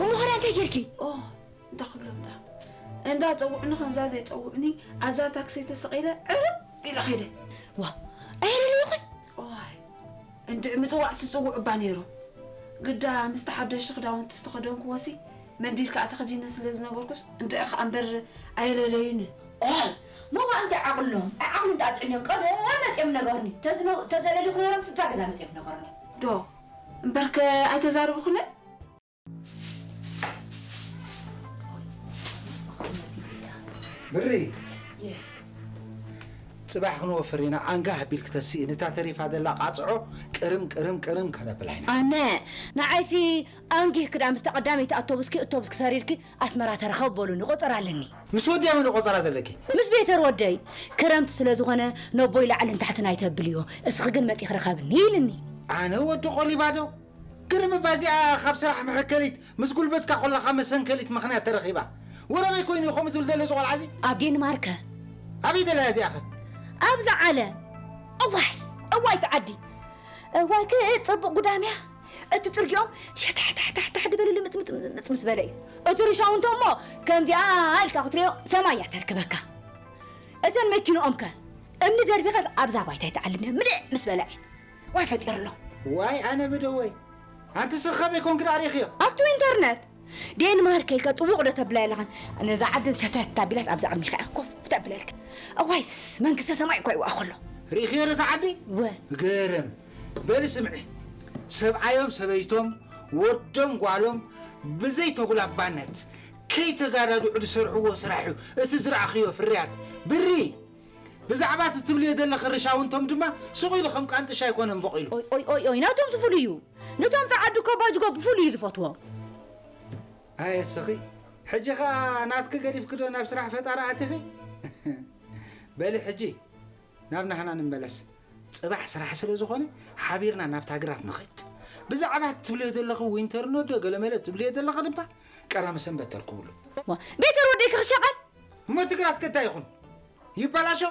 እሞ ኸዳ እንታይ ጌርኪ? ኦ እንዳ ክብሎም ዳ እንዳ ጸውዕኒ ከምዛ ዘይጸውዕኒ ኣብዛ ታክሲ ተሰቒለ ዕርብ ኢለ ኸይደ። ዋ ኣይረለይኹን። ኦይ እንድዒ ምጽዋዕ ስጽውዕ እባ ነይሩ። ግዳ ምስቲ ሓደሽቲ ክዳውንቲ ዝተኸደንኩዎሲ መንዲል ከዓ ተኸዲነ ስለ ዝነበርኩስ እንድዒ ከዓ እምበር ኣየለለዩንን። ኦይ ሞባ እንታይ ዓቕሎም ኣይ ዓቕሊ እንዳ ጥዕንዮም ቀደም መፅዮም ነገርኒ። ተዝነ- ተዘለሊኹ ነይሮም ስብታ ገዛ መፅዮም ነገርኒ። ዶ እምበርከ ኣይተዛርብኹንን። ብሪ ጽባሕ ክንወፍር ኢና። ኣንጋ ኣቢልኪ ተስኢ፣ ንታ ተሪፋ ዘላ ቃጽዖ ቅርም ቅርም ቅርም ከነብላ ኢና። ኣነ ንዓይሲ ኣንጊህ ክዳ ምስ ተቐዳመይቲ ኣቶብስኪ እቶብስኪ ሰሪርኪ ኣስመራ ተረኸብ በሉኒ። ቆጸራ ኣለኒ። ምስ ወዲ ኣመነ ቆጸራ ዘለኪ? ምስ ቤተር ወደይ። ክረምቲ ስለ ዝኾነ ነቦይ ላዕልን ታሕትን ኣይተብልዮ። እስኺ ግን መጺኺ ርኸብኒ ኢልኒ። ኣነ ወዲ ቆሊባዶ? ግርም እባ እዚኣ ካብ ስራሕ መሐከሊት ምስ ጉልበትካ ኮለኻ መሰንከሊት ምኽንያት ተረኺባ። ወረበይ ኮይኑ እዩ ከምኡ ዝብል ዘሎ እዚ ቆልዓ እዚ። ኣብ ዴንማርከ። ኣበይ ደላ እያ እዚኣ ኸ? ኣብዛ ዓለ። እዋይ እዋይ እቲ ዓዲ እዋይ ክፅቡቕ ጉዳምያ እቲ ፅርጊኦም ሸታሕታሕታሕታሕ ድበለሉ ምፅምፅምፅ ምስ በለ እዩ እቲ ርሻውንቶ እሞ ከምዚኣ ኢልካ ክትሪኦ ሰማይ እያ ተርክበካ እተን መኪንኦም ከ እምኒ ደርቢኻስ ኣብዛ ባይታ ይተዓልምያ ምልእ ምስ በላ እዩ ዋይ ፈጢሩ ኣሎ። ዋይ ኣነ ብደወይ ኣንቲ ስርኸበይ ኮንክ ደኣ ሪእኽዮ? ኣብቲ ኢንተርነት ዴንማርክ ኢልካ ጥቡቕ ዶ ተብላ የለኻን? ነዛ ዓዲ ሸተት ኣቢላት ኣብዛ ቅድሚኻ እያ ኮፍ ተብለልካ። እዋይስ መንግስተ ሰማይ እኮ ይዋእ ከሎ። ሪእኽዮ ነታ ዓዲ? ወ። ግርም። በሊ ስምዒ። ሰብኣዮም ሰበይቶም ወዶም ጓሎም ብዘይ ተጉላባነት ከይተጋዳድዑ ዝሰርሕዎ ስራሕ እዩ እቲ ዝረኣኽዮ ፍርያት። ብሪ! ብዛዕባ እቲ ትብልዮ ዘለኺ ርሻውንቶም ድማ ስቕ ኢሉ ከም ቃንጥሻ ኣይኮነን ቦቒሉ። ኦይ ኦይ ኦይ ኦይ ናቶም ዝፍሉይ እዩ። ነቶም ጸዓዱ እኮ ባጅጎ ብፍሉይ እዩ ዝፈትዎም። ኣየ እስኺ ሕጂ ኸኣ ናትኪ ገዲፍኪ ዶ ናብ ስራሕ ፈጣራ ኣቲኺ? በሊ ሕጂ ናብ ናህና ንመለስ። ጽባሕ ስራሕ ስለ ዝኾነ ሓቢርና ናብታ ግራት ንኸድ። ብዛዕባ እቲ ትብልዮ ዘለኺ ዊንተርኖ ዶ ገለመለ ትብልዮ ዘለኺ ድባ ቀዳመ ሰንበት ተርክብሉ። ቤተር ወደይ ክኽሸቐል እሞ እቲ ግራት ከ እንታይ ይኹን? ይበላሾ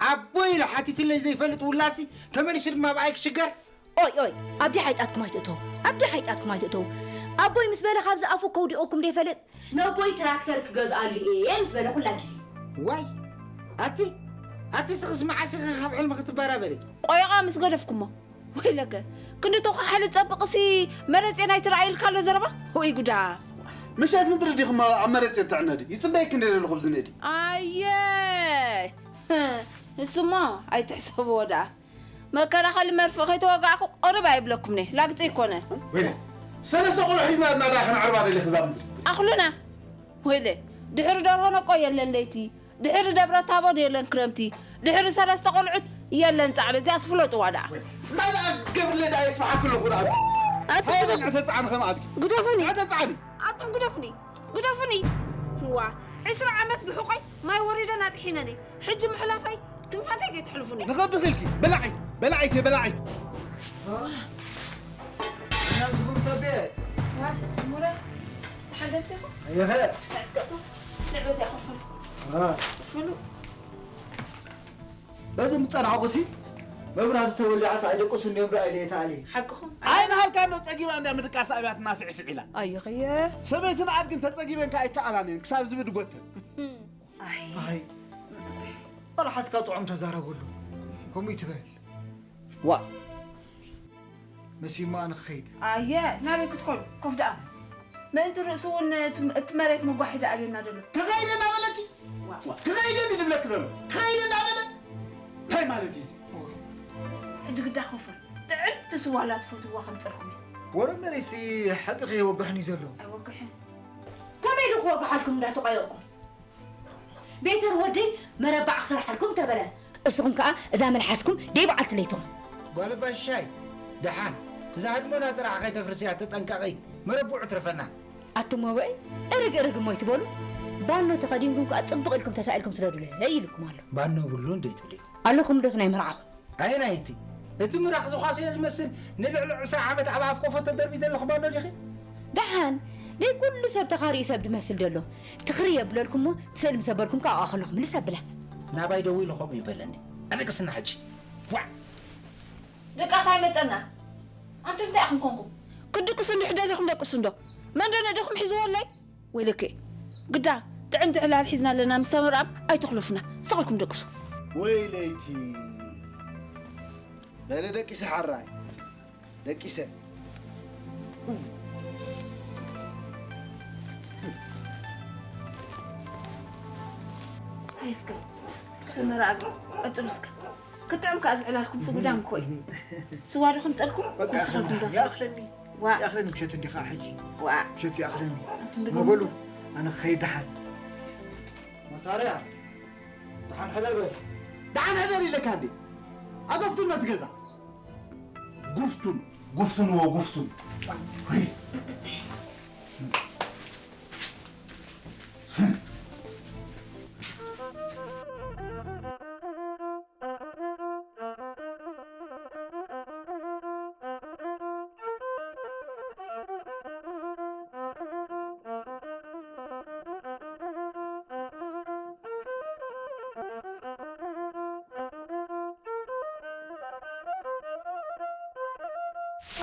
ኣቦይ ኢሉ ሓቲትለይ ዘይፈልጥ ውላሲ ተመሊሱ ድማ ብኣይ ክሽገር። ኦይ ኦይ ኣብ ድሓይጣትኩም ኣይትእተው ኣብ ድሓይጣትኩም ኣይትእተው ኣቦይ ምስ በለ ካብዚ ኣፉ ከውዲኦኩም ደይፈልጥ ነቦይ ትራክተር ክገዝኣሉ እየ ምስ በለ ኩላ ግዜ ዋይ ኣቲ ኣቲ ስኽስ መዓስ ኢኺ ካብ ሕልሚ ክትበራበሪ ቆይቓ ምስ ገደፍኩሞ ወይለከ ክንዲ ተኳሓሊ ጸብቕሲ መረጼ ናይ ትረኣዩ ኢልካ ኣሎ ዘረባ ወይ ጉዳ ምሸት ምድሪ ዲኹም ኣብ መረጽ የብትዕነዲ ይጽበየኪ እንደ ዘለኹ ብዝንእዲ ኣየ ንስሞ ኣይትሕሰብዎ ደኣ መከላኸሊ መርፍእ ከይተወጋእኹ ቅርብ ኣይብለኩምነ ላግጺ ይኮነ ወይለ ሰለስተ ቆልዑ ሒዝና እና ዳ ከነዕርባ ደሊ ክዛ ምድሪ ኣኽሉና ወይለ ድሕሪ ደርሆ ነቆ የለን ለይቲ ድሕሪ ደብረ ታቦር የለን ክረምቲ ድሕሪ ሰለስተ ቆልዑት የለን ፃዕሪ እዚኣስ ፍለጥዋ ደኣ እንታይ ደኣ ገብርለ ደኣ የስማሓ ክለኹ ደኣ ኣብዚ ኣቲ ሃይለ ንዕተ ፃዕኒ ከም ኣድጊ ግደፉኒ ዕተ ፃዕኒ ኣቱም ግደፉኒ ግደፉኒ ዋ ዕስራ ዓመት ብሕቆይ ማይ ወሪደን ኣጥሒነኒ ሕጂ ምሕላፈይ ትንፋሰይ ከይትሕልፉኒ ንኸብድኺ ኢልኪ በላዒት በላዒት እየ በላዒት ናብዝኹም ሰቤት ሙረ ተሓደምሲኹ ኣየኸ ዕስቀቱ ንዕበዚኣ ኮፈል በዚ ምጸናሕኩሲ መብራህቲ ተወሊዓ ሳዕ ደቁስ እንዲዮም ደኣ ኢለ ተኣሊ ሓቅኹም ኣይንሃልካ እንዶ ጸጊባ እንድያ ምድቃስ ኣብያ ትናፍዕፍዕ ኢላ ኣየኸየ ሰበይትን ኣድግን ተጸጊበን ከኣ ኣይከኣላን እየን ክሳብ ዝብድ ጎተን ኣይ ቆልሓስካ ጥዑም ተዛረበሉ ከምኡ ይትበል ዋእ መሲማ ኣነ ክኸይድ ኣየ ናበይ ክትኮኑ ኮፍ ደኣ ምእንቲ ርእሱ እውን እቲ መሬት መጓሒ ደኣ ኣብየና ደሎ ክኸይደ እናበለኪ ክኸይደ እንዲ ዝብለኪ ዘሎ ክኸይደ እናበለ እንታይ ማለት እዩ እዚ ሕጂ ግዳ ኮፍር ጥዕምቲ ስዋላ ትፈትዋ ከምፅርኩም ወረ መሬሲ ሓቂ ከይወግሕን እዩ ዘሎ ኣይወግሕን ከመይ ዶ ክወግሓልኩም እንዳተቋየቕኩም ቤተር ወደይ መረባዕ ክሰርሓልኩም ተበለ። እስኹም ከኣ እዛ መልሓስኩም ደይ በዓልቲ ለይትኹም። ጓል እባ ሽሻይ ደሓን እዛ ህድሞና ጥራሕ ከይተፍርስያ ተጠንቀቒ መረብዑ ትረፈና። ኣቱም ወበይ እርግ እርግ እሞ ኣይትበሉ። ባኖ ተኸዲንኩም ከኣ ጽቡቕ ኢልኩም ተሳኢልኩም ስደዱለይ ኢልኩም ኣሎ። ባኖ ብሉ እንዶ ኣይትብልዮ። ኣለኹም ዶስ ናይ መርዓኹም? ኣየናይቲ? እቲ ምራኽ ዝዃሰዮ ዝመስል ንልዕሊ ዕስራ ዓመት ኣብ ኣፍ ቆፎ ተደርብዩ ዘለኺ ባኖ ዲኺ? ደሓን ደይ ኩሉ ሰብ ተኻሪኡ ሰብ ድመስል ደሎ። ትኽሪ የብለልኩሞ ትስእል ምስ ኣበልኩም ካብኣ ከሎ ክምልስ ኣብላ። ናባይ ደዊሉ ከምኡ ይበለኒ። ኣለቅስና ሕጂ። ዋዕ! ድቃስ ኣይመጸና። ኣንቱም እንታይ ኢኹም ኮንኩም? ክድቅሱ እንድሕር ደሊኹም ደቅሱ እንዶ። መን ዶ ነደኹም ሒዝዎ ኣሎይ? ወይለከ። ግዳ ጥዕምቲ ዕላል ሒዝና ኣለና ምስ ኣመርኣም ኣይትኽለፉና። ስቕ ኢልኩም ደቅሱ። ወይለይቲ። በለ ደቂሰ ሓራይ። ደቂሰ። ኣይ እስከ፣ እስከ መርኣብ፣ ቀጽሉ እስከ። ክጥዕም ከኣ ዝዕላልኩም ስጉዳም እኮ እዩ። ስዋ ዶ ከምጠልኩም? በቃ ንስኹም ኣኽለኒ፣ ትምዛሱ። ይኣኽለኒ። ዋ። ይኣኽለኒ፣ ምሸት እንዲኻ ሕጂ። ዋ። ምሸት ይኣኽለኒ። ኣንቱም ድገሙ። መበሉ፣ ኣነ ክኸይድ ደሓን። መሳርያ፣ ደሓን ሕደር በል። ደሓን ሕደር ኢለካ እንዴ? ኣገፍቱና እቲ ገዛ። ጉፍቱን፣ ጉፍቱን ወጉፍቱን። ወይ።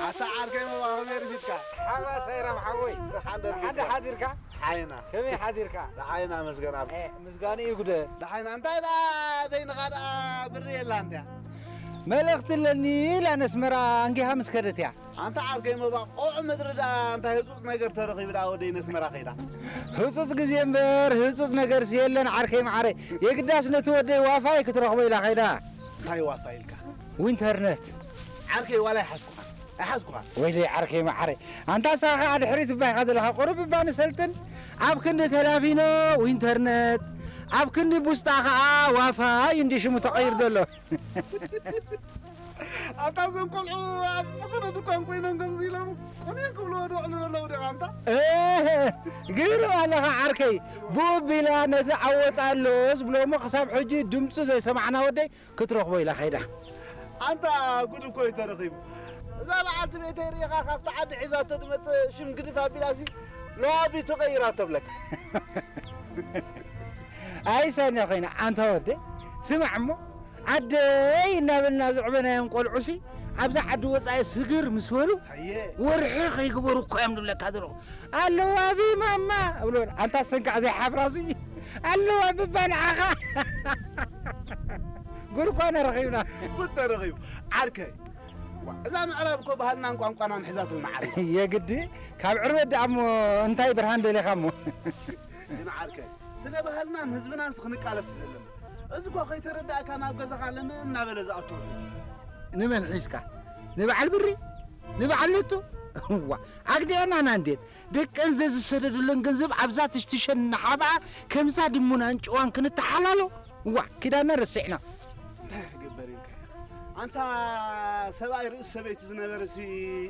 ኣታ ዓርከይ መባኸቢ ርፊድካ። ሓባ ሰይራም ሓወይ። ደሓን ደርጊ ሓደ እኮ። ሓዲርካ? ሓይና። ከመይ ሓዲርካ? ደሓይና መስገን ኣብ። እ፣ ምስጋኑ ይጉደ። ደሓይና እንታይ ደኣ በይንኻ ደኣ ብሪ የላ እንድያ። መልእኽቲ ኣለኒ ኢላ ነስመራ ኣንጊሃ ምስ ከደት እያ። ኣንታ ዓርከይ መባ ቆዕ ምድሪ ደኣ እንታይ ህጹጽ ነገር ተረኺቡ ደኣ ወደይ ነስመራ ከይዳ። ህጹጽ ግዜ እምበር ህጹጽ ነገርሲ የለን ዓርከይ መዓረይ። የግዳስ ነቲ ወደይ ዋፋይ ክትረኽቦ ኢላ ከይዳ። እንታይ ዋፋ ኢልካ? ዊንተርነት። ዓርከይ ዋላ ኣይሓዝኩኻን። ኣይሓዝኩኻን። ወይለይ ዓርከይ መዓረይ። ኣንታ ንስኻ ኸኣ ድሕሪት እባ ኢኻ ዘለኻ። ቁሩብ እባ ንሰልጥን። ኣብ ክንዲ ተላፊኖ ዊንተርነት፣ ኣብ ክንዲ ቡስጣ ኸኣ ዋፋ እዩ እንዲ ሽሙ ተቐይሩ ዘሎ። ኣንታ እዞም ቆልዑ ኣብ ፍቕሪ ድኳን ኮይኖም ከምዚ ኢሎም ቁንየን ክብልዎ ዝውዕሉ ዘለዉ ዲኻ ኣንታ? እህ፣ ግርም ኣለኻ ዓርከይ። ብኡ ኣቢላ ነቲ ኣብ ወጻኢ ኣሎ ዝብሎ እሞ ክሳብ ሕጂ ድምጹ ዘይሰማዕና ወደይ ክትረኽቦ ኢላ ከይዳ። ኣንታ ጉድ እኮ እዩ ተረኺቡ። እዛ በዓልቲ ቤተይ ርኢኻ ካብቲ ዓዲ ሒዛቶ ድመጽእ ሽም ግድፍ ኣቢላሲ ለዋቢቱ ቀይራ ተብለካ። ኣይሰነ ኮይና ኣንታ ወደይ። ስማዕ እሞ ዓደይ እናበልና ዘዕበናዮም ቆልዑሲ ኣብዛ ዓዲ ወጻኢ ስግር ምስ በሉ ኣየ። ወርሒ ከይግበሩ እኮ እዮም ዝብለካ ዘለኹ። ኣለዋ ቢ ማማ እብሎ። ኣንታ ሰንካዕ ዘይሓፍራሲ ኣለዋ ብባ ንዓኻ። ጉድ ኮነ ረኺብና። ጉድ ተረኺቡ። ዓርከይ፣ ዋ፣ እዛ ምዕራብ እኮ ባህልናን ቋንቋናን ሒዛትልና ዓርያ። የግዲ ካብ ዕርበት ደኣ እሞ እንታይ ብርሃን ደሊኻ እሞ? ግን ዓርከይ፣ ስለ ባህልናን ህዝብናንስ ክንቃለስ ዘለና። እዚ እኮ ከይተረዳእካ ናብ ገዛኻ ለምም እናበለ ዝኣቱ። ንመን ሒዝካ? ንበዓል ብሪ? ንበዓል ነቱ? እዋ፣ ኣግዲኣና ናንዴን። ደቀን ዘዝሰደዱለን ገንዘብ ኣብዛ ትሽትሸን እናሓብኣ ከምዛ ድሙን ኣንጭዋን ክንተሓላሎ? እዋ፣ ኪዳና ረሲዕና። እንታይ ክግበር ኢልካ ኢኻ? ኣንታ ሰብኣይ ርእሲ ሰበይቲ ዝነበረሲ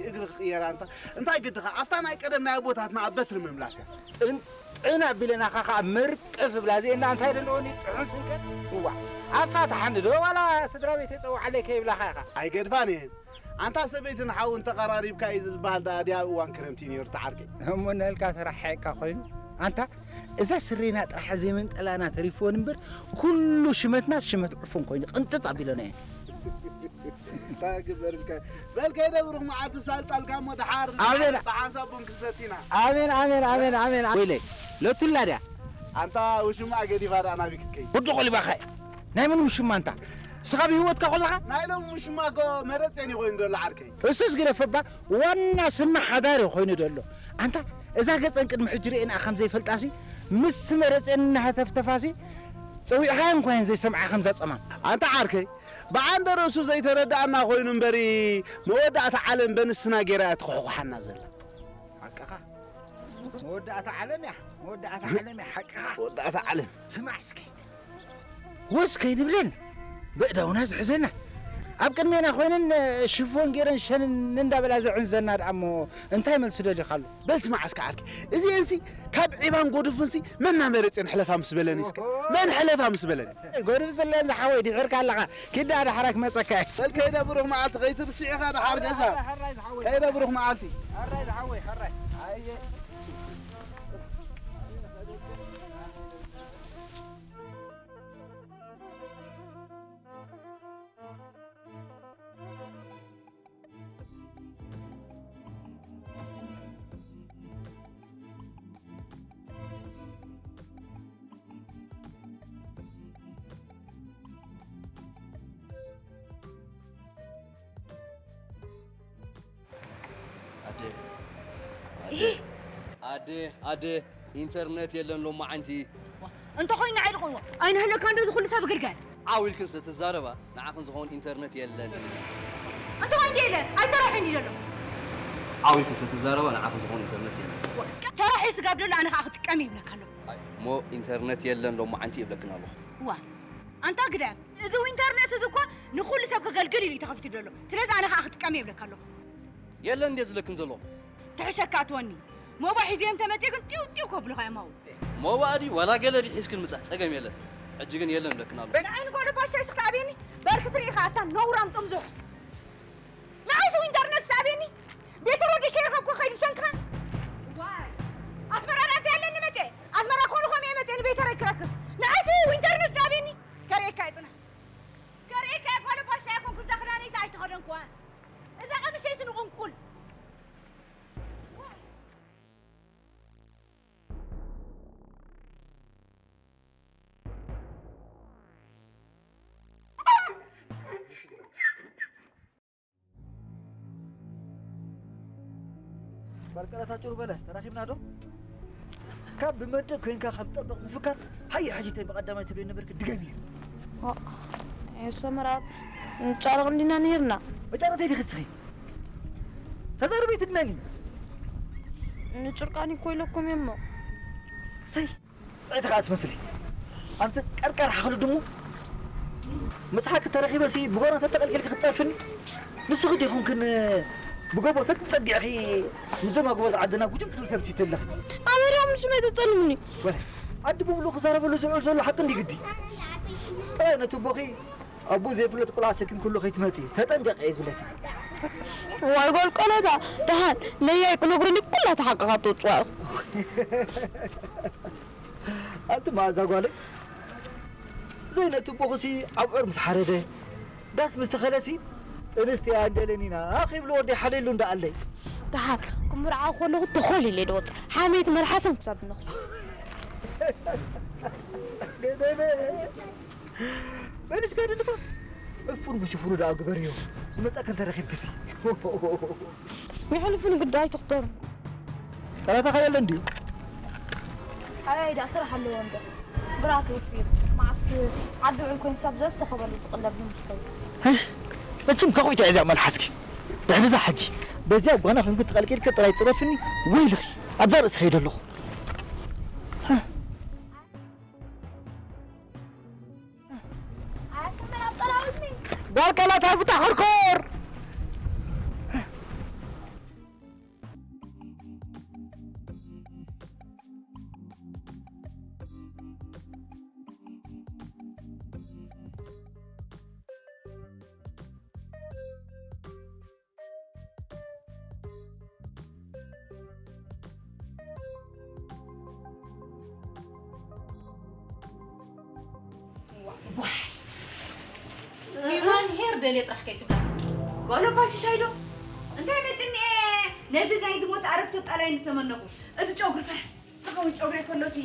እግሪ ክቕየር ኣንታ እንታይ ግድኻ? ኣብታ ናይ ቀደም ናይ ኣቦታትና ኣብ በትሪ ምምላስ እያ። ጥን-፣ ጥን ኣቢለናኻ ኸዓ መርቀፍ እብላ እዚኤና እንታይ ደለዎኒ ጥዑን ስንከን? እዋ፣ ኣፋታሓኒ ዶ ዋላ ስድራ ቤት የጸውዓለይ ከይብላኻ ኢኻ። ኣይገድፋን እየን። ኣንታ ሰበይትን ሓውን ተቐራሪብካ እዩ ዝበሃል ደኣ ድያ ኣብ እዋን ክረምቲ ነይሩ ተዓርከይ? እሞ ነልካ ተራሒቕካ ኮይኑ? ኣንታ እዛ ስሬና ጥራሕ ዘይመንጠላና ተሪፍዎን እምበር ኩሉ ሽመትና ሽመት ዕፉን ኮይኑ ቅንጥጥ ኣቢሎና እየን። እንታይ ግበርልካ? በል ከይደ ብሩኽ መዓልቲ ሳልጣልካ እሞ ደሓር ኣሜን። ብሓንሳብ ቡን ክንሰቲና። ኣሜን፣ ኣሜን፣ ኣሜን፣ ኣሜን። ወይለይ፣ ለቱላ ድያ? ኣንታ ውሽማ ገዲፋ ደኣ ናበይ ክትከይድ? ወዲ ቆሊባኻ። ናይ መን ውሽማ ኣንታ? ንስኻ ብህይወትካ ከለኻ? ናይ ሎም ውሽማ እኮ መረጼን እዩ ኮይኑ ዘሎ ዓርከይ። እሱስ ግደፈባ፣ ዋና ስማ ሓዳር እዩ ኮይኑ ዘሎ። ኣንታ እዛ ገጸን ቅድሚ ሕጂ ርእየንኣ ከም ዘይፈልጣሲ፣ ምስ መረጼን እናሃተፍተፋሲ፣ ጸዊዕኻየን እኳ እየን ዘይሰምዓ ከምዛ ጸማም። ኣንታ ዓርከይ፣ ብዓንደ ርእሱ ዘይተረድኣና ኮይኑ እምበሪ፣ መወዳእታ ዓለም በንስና ገይራ እያ ትኹሕኩሓና ዘላ። ሓቅኻ። መወዳእታ ዓለም እያ። መወዳእታ ዓለም እያ። ሓቅኻ። መወዳእታ ዓለም። ስማዕ እስኪ። ወስ ከይንብለን በእዳውና ዝሕዘና። ኣብ ቅድሜና ኮይነን ሽፎን ገይረን ሸነን እንዳበላ ዘዕንዘና ደኣ እሞ እንታይ መልሲ ደሊኻሉ? በል ስማዕ እስከ ዓርከይ። እዚኤንሲ ካብ ዒባን ጎዱፍንሲ መን ናመረጼን ሕለፋ ምስ በለኒ እስከ? ኦሆ። መን ሕለፋ ምስ በለኒ? ጎዱፍ ጽለን ዝሓወይ ድሒርካ ኣለኻ። ኪዳ ዳሕራይ ክመጸካ እየ። በል ከይደ ብሩኽ መዓልቲ ከይትርስዕ ኢኻ ደሓር ገዛ። ሕራይ ዝሓወይ። ከይደ ብሩኽ መዓልቲ። ሕራይ ዝሓወይ፣ ሕራይ። ኣየ ኣደ ኣደ ኣደ ኣደ ኢንተርነት የለን ሎማዓንቲ። እንተኾይኑ ንዓይ ልቕዎ ኣይንህለካ እንዶ ዝኹሉ ሰብ ግልገል። ዓው ኢልክን ስትዛረባ ንዓኽን ዝኸውን ኢንተርነት የለን። እንተኾይኑ እንዲ የለን ኣይተረሕን እዩ ዘሎ። ዓው ኢልክን ስትዛረባ ንዓኽን ዝኸውን ኢንተርነት የለን። ተረሒ ስጋብ ደሎ ኣነ ከዓ ክጥቀም ይብለካ ኣለኹ። ኣይ፣ እሞ ኢንተርነት የለን ሎማዓንቲ ይብለክን ኣለኹ። ዋ ኣንታ ግዳ እዚ ኢንተርነት እዚ እኮ ንኹሉ ሰብ ከገልግል ኢሉ እዩ ተኸፊቱ ዘሎ። ስለዚ ኣነ ከዓ ክጥቀም ይብለካ ኣለኹ። የለን እንዴ ዝብለክን ዘሎ። ትሕሸካ ትወኒ ሞባ ሒዘ እንተመፅእ ግን ጢው ጢው ከብሉኻ እዮም ኣብኡ። ሞባእ ድዩ ዋላ ገለ ድዩ ሒዝክን ምፃእ ፀገም የለን። ሕጂ ግን የለን ብለክን ኣሎ። ንዓይ ንጓል ባሻይ ስኽቲ ኣብየኒ በርክ ትርኢ ኢኻ ኣታ ነውራም ጥምዙሕ። ንዓይ ስው ኢንተርነት ኣብየኒ ቤተሮ ዲከ ኢኻ እኮ ኸይድ ብሰንክኻ። ዋይ ኣስመራ ናተ ያለን መፀ ኣስመራ ኮኑ ኾም የመፀ ንቤተረ ክረክብ ንዓይ ስው ኢንተርነት ኣብየኒ ከርእየካ ይፅና ከርእየካ ጓል ባሻይ ኮንኩ እዛ ክዳነይታ ኣይተኸደንኩዋን እዛ ቀምሸይ ስንቁንቁል ባልቀላታ ጭሩ በለስ ተራኺብና ዶ? ካብ ብመድብ ኮይንካ ከም ጠበቕ ምፍካር ሃየ ሕጂ ተይ ብቐዳማይ ትብል ነበርክ ድገም እዩ። ሰመራ ጫርቕ እንዲና ነይርና። መጫረተይ ዲኺ እስኺ ተዛርበይ ትድነኒ። ንጭርቃኒ እኮ ኢለኩም እየ እሞ። ሰይ ጥዕቲ ከዓ ትመስሊ። ኣንተ ቀርቀር ሓኽሉ ድሙ ምሳሓ ክተረኺበሲ ብጎና ተተቐልቂልኪ ክትፀርፍኒ ንስኺ ዲኹምክን ብጎቦ ተፀጊዕኺ ምዞም ኣግቦዝ ዓድና ጉጅም ክትብል ተምሲቲ ኣለኺ። ኣበሪኦም ንስመይ ተፀልሙኒ። ወለ ዓዲ ብምሉ ክዛረበሉ ዝውዕል ዘሎ ሓቂ እንዲ ግዲ ጥራይ ነቲ ቦኺ ኣቦ ዘይፍለጥ ቆልዓ ሰኪም ኩሉ ከይትመፂ ተጠንቀቂ እየ ዝብለኪ። ዋይ ጓል ቆሎታ ደሓን ነያይ ክነግሩኒ ኩላ ተሓቂ ካብ ትወፅዋ። ኣንቲ መኣዛ ጓለይ ዘይነቱ ቦኽሲ ኣብዑር ምስ ሓረደ ዳስ ምስ ተኸለሲ ጥንስቲ ኣንደለኒና ኣኺብሉ ወዲ ሓለሉ እንዳኣለይ። ደሓን ክምርዓ ከለኹ ተኾል ኢለ ዶ ወፅእ ሓሜት መልሓሶም ክሳብ ዝነኽሱ። ገደለ መሊስካ ንፋስ ዕፉን ብሽፉኑ ደኣ ግበርዮ ዝመፀ ከንተረኺብክሲ። የሕልፉ ንግዲ ኣይትኽተሩ። ጠላታኻ የለ እንድዩ። ኣይ ዳ ስራሕ ኣለዎ እንዶ ግራት ወፊር ማዕስ ዓዲ ውዕል ኮይኑ ሰብ ዘዝተኸበሉ ዝቕለብ ንምስከሉ። መችም ከቑይታ እዚኣ መልሓስኪ ድሕሪ እዛ ሕጂ በዚኣ ጓና ኮንኩ ተቐልቂልኪ ጥራይ ፅረፍኒ። ወይልኺ ኣብዛ ርእሲ ከይደ ኣለኹ። ጓል ቀላታ ፍታ ኮርኮር። ሄር ደልየ ጥራሕ ከይትብላ። ጓል ባሽሻይ ዶ እንታይ መጥኒ ነዚ ናይ ዝሞት ኣረግቶ ጣላይ ዝተመነኹ እቲ ጨጉሪ ፈረስ ዝኸውን ጨጉሪ ከሎሲ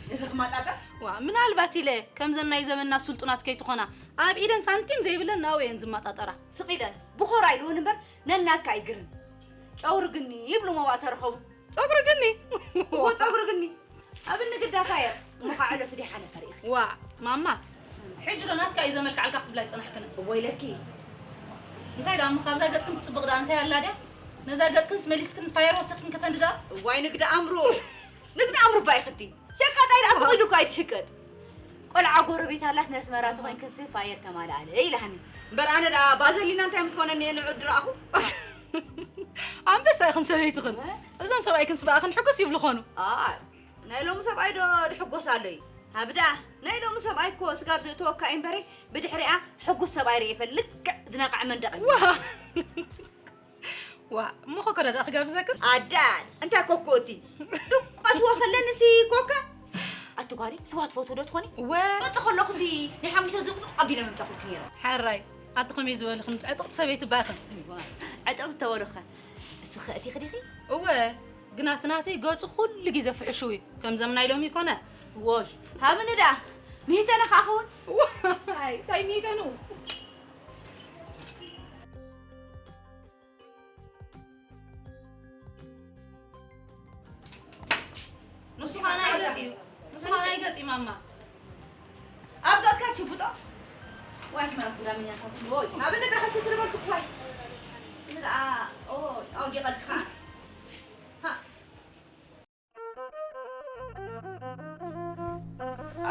ነዚ ክማጣጠር ዋ ምናልባት ኢለ ከምዘን ናይ ዘመንና ስልጡናት ከይትኾና ኣብ ኢደን ሳንቲም ዘይብለን ናበይ እየን ዝማጣጠራ ስቕ ኢለን ብኾራ ኢልወን እምበር ነናካ ኣይግርን ጨጉሪ ግኒ ይብሉ መባእ ተረኸቡ ጸጉሪ ግኒ እዎ ጸጉሪ ግኒ ኣብ ንግዳ ፋየር እሞ ከዓ ዕለት ዲሓ ነፈር ኢኺ ዋዕ ማማ ሕጂ ዶ ናትካ እዩ ዘመልክዓልካ ክትብላ ይጸናሕክን እወ ኢለኪ እንታይ ደኣ እሞ ካብዛ ገጽክን ትጽብቕ ደኣ እንታይ ኣላ ድያ ነዛ ገጽክንስ መሊስክን ፋየር ወሲኽክን ከተንዲ ደኣ እዋይ ንግዲ ኣምሩ ንግዲ ኣምሩ ባይ ክቲ ሸቃጣይ ደኣ ስቕ ኢሉ እኮ ኣይትሽቀጥ ቆልዓ ጎረቤት ኣላት ነስመራ ተኾይንክንሲ ፋየር ተማልኣለ ኢላሃኒ እምበር ኣነ ደኣ ባዘሊና እንታይ ምስ ኮነኒ እየ ንዑድ ድረኣኹ ኣንበሳ ኢኽን ሰበይትኽን እዞም ሰብኣይክን ስበኣኽን ሕጉስ ይብሉ ኾኑ ኣይ ናይ ሎሚ ሰብኣይ ዶ ድሕጎስ ኣሎ እዩ ሃብዳ ናይ ሎሚ ሰብኣይ እኮ ስጋብ ዝእተወካ እዩ እምበረይ ብድሕሪኣ ሕጉስ ሰብኣይ ርእየ ይፈልጥ ልክዕ ዝነቕዐ መንደቕ እዩ ዋ፣ እሞ ኮኮ ዳኣ ክጋብዘክን? ኣዳል፣ እንታይ ኮኮ እቲ? ድቋስዋ ከለኒ ሲ ኮካ? ኣቲ ጓለይ፣ ስዋ ትፈትው ዶ ትኾኒ? ወ- መጽእ ከለኹ ሲ ናይ ሓሙሽተ ዝብጥቕ ኣቢለ ምምጻኹልኪ ነይረ። ሓራይ፣ ኣቲ ከመይ ዝበልኽን ዕጥቕቲ ሰበይቲ ባእኽን። ዕጥቕቲ ተበሉኸ? እስኺ እቲ ክዲኺ? እወ፣ ግና እቲ ናተይ ገጹ ኩሉ ግዜ ፍሕሽው እዩ። ከምዞም ናይ ሎሚ ይኮነ። ወይ፣ ሃብኒ ደኣ። ምሂተነ ከኣ ኸውን? ዋይ፣ እንታይ ምሂተኑ? ንሱ ኸኣ ናይ ገጽ እዩ። ንሱ ኸኣ ናይ ገጽ እዩ ማማ። ኣብ ገጽካ ትሽብጦ? ዋይ ትማር ጉዳመኛታት ወይ ኣብ እንዳ ከስት ትርበልኩ ዋይ። እንዳ ኦ ኣውዲቐልካ።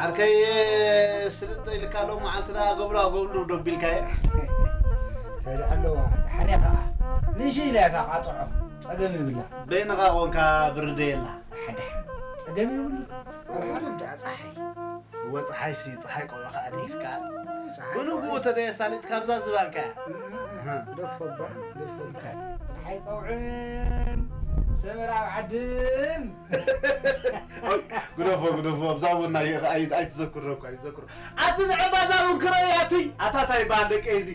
ዓርከይ ስልጥ ኢልካ ሎ መዓልትና ገብላ ገብሉ ደቢልካየ ተዳ ኣለዋ ሓንያ ከዓ ንእሽይ ኢላ እታ ቃፅዖ ፀገም ይብላ በይንኻ ቆንካ ብርደ የላ ሓድሓ ፀገም ይብሉ ኣርሓ ወዳ ፀሓይ እወ ፀሓይ ሲ ፀሓይ ቆሎ ከዓ ደይፍካ ብንግኡ ተደየ ሳሊጥ ካብዛ ዝባንካ ደፎባ ደፎልካ ፀሓይ ቀውዕን ሰመራ ኣብ ዓድን ግደፎ ግደፎ ኣብዛ ቡና ኣይትዘክሮ እኮ ኣይትዘክሮ ኣቲ ንዕባዛ እውን ክረእያትይ ኣታታ ይበሃል ደቂ እዚ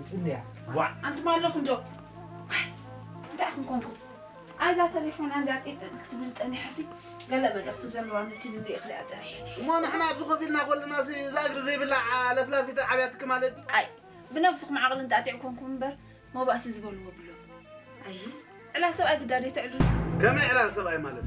ፅንያ ዋ ኣንትማ ኣለኹም ዶ እንታይ ኢኹም ኮንኩም ኣይዛ ተሌፎን ኣንዳ ጢጥ ክትብል ፀኒሓሲ ገለ መልእኽቲ ዘለዋ መሲልኒ እየ ክሪኣ ፀኒሐ እሞ ንሕና ኣብዚ ኮፍ ኢልና ከለና እዛ እግሪ ዘይብላ ለፍላፊት ዓብያትኪ ማለት ድዩ ኣይ ብነብስኹም ዓቕሊ እንጣጢዕ ኮንኩም እምበር መባእሲ ዝበልዎ ብሎ ኣይ ዕላ ሰብኣይ ግዳድ የተዕሉ ከመይ ዕላል ሰብኣይ ማለት